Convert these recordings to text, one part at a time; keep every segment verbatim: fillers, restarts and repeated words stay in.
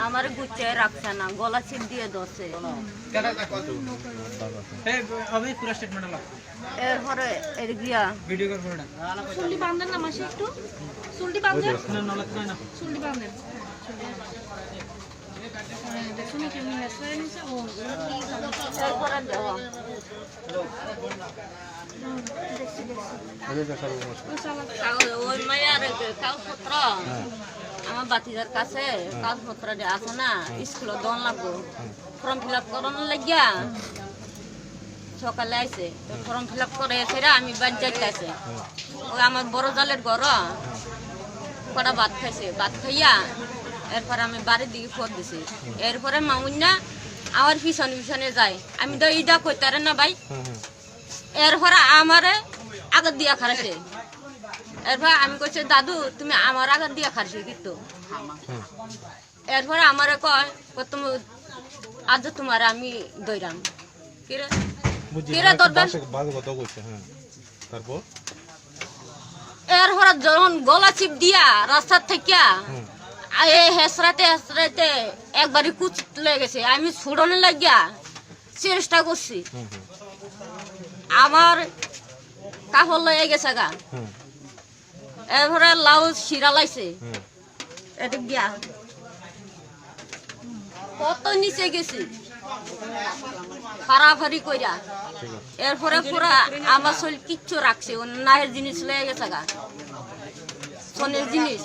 আমারে গুচ্ছে রাখছে না, গলা ছিপ দিয়ে ধরছে। কেডা? এই, আমি পুরা স্টেটমেন্ট হলাম। এরপরে এর গিয়া ভিডিও কল করে না। চুলটি বাঁধেন না মাসি একটু? চুলটি বাঁধেন? না, না, না, না। চুলটি বাঁধেন। হ্যাঁ, চুলটি বাঁধেন। হ্যাঁ, দেখুন কি উনি মেসেজ এনেছে, ও, ও কি এরপরে দেওয়া। হুম, দেখছি, দেখছি। ও চালা। কাগজ, ওই মায়ার কাগজপত্র, হ্যাঁ। আমার ভাতিজার কাছে হ্যাঁ। কাগজপত্র যে আছে না, হ্যাঁ। স্কুলে দন লাগবো। হ্যাঁ। ফর্ম ফিল আপ করানোর লাগিয়া। হ্যাঁ। সকালে আইছে। তো হ্যাঁ। ফর্ম ফিল আপ করে ফেরা আমি বাড়ি যাইতে আছে। হ্যাঁ। ওই আমার বড় জালের ঘর। হ্যাঁ। কটা ভাত খাইছে। ভাত খাইয়া এরপর আমি বাড়ির দিকে ফোন দিছি। হ্যাঁ। এরপরে মামুন্না আমার পিছনে পিছনে যায়। আমি তো ইটা করতে পারে না ভাই। হ্যাঁ, হ্যাঁ। এরপরে আমারে আগে দিয়া খারাইছে। এরপর আমি কইছি, "দাদু, তুমি আমার আগে দিয়া খারাইছো কিন্তু।" হ্যাঁ। এরপরে আমারে কয়, কয়, "তুমি, আজ তোমার আমি দইরাম।" কিরে? বুঝি, কিরে মানে একটু দরকার? বাসে, বাসে কথা কইছে, হ্যাঁ। তারপর? এরপরে যখন গলা চিপ দিয়া রাস্তা থাকিয়া, হুম। আ, এই হেসরাইতে, হেসরাইতে একবারই কুচ লেগে গেছে। আমি ছুটনে লাগিয়া চেষ্টা করছি। হুম, হুম। আমার কাপড় লয়ে গেছে গা। হুম। এরপরে লাউজ ছিঁড়া লাইছে। হুম। এটা গিয়া। কত নিচে গেছি। ফাড়াফাড়ি কইরা। ঠিক আছে। এরপরে পুরা আমার শরীর কিচ্ছু রাখছে। ও নাহের জিনিস লয়ে গেছে গা। সোনের জিনিস।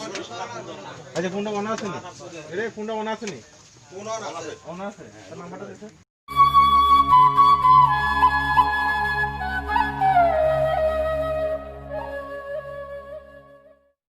আচ্ছা, ফোনটা অন আছে নি? এরে, ফোনটা অন আছে নি? অন আছে। তার নাম্বারটা দেখো।